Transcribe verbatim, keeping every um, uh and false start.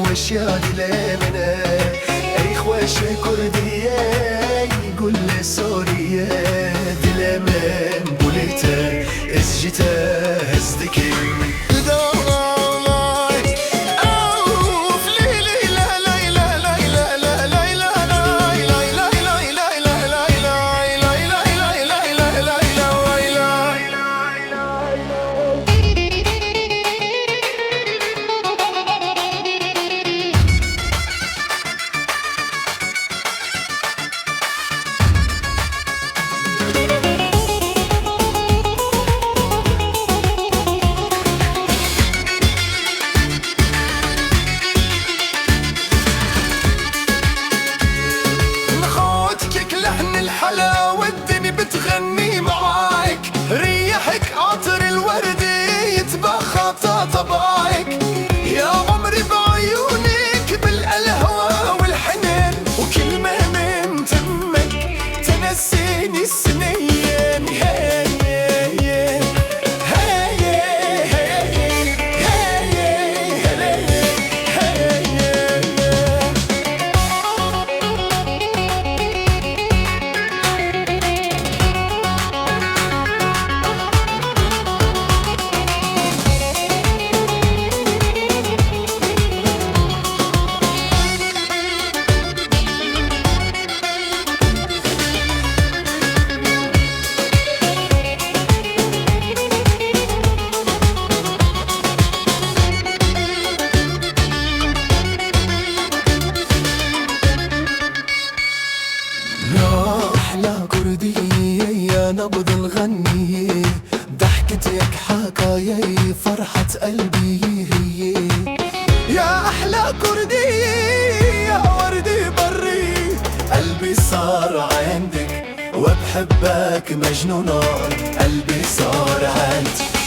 Weşiya dilê min e, ey xweşê Kurdiyê, gulê Soriyê. Dilê min gulê te, ez ji te hez dikim. Dida lay, ew, lê, lê, lê, lê, lê, lê, lê, lê, lê, lê, lê, lê, lê, lê, نخوتكك لحن الحلا والدني بتغني معاك، ريحك عطر الورد يتبخطى طبعك. يا عمري بعيونك بالقلهوة والحنين، وكلمة من تمك تنسيني السنين. هي، هي، هي. يا أحلى كردية، يا نبض الغنية، ضحكتك حكاية، فرحة قلبي هي. يا أحلى كردية، يا وردي بري، قلبي صار عندك، وبحبك مجنون، قلبي صار عندك.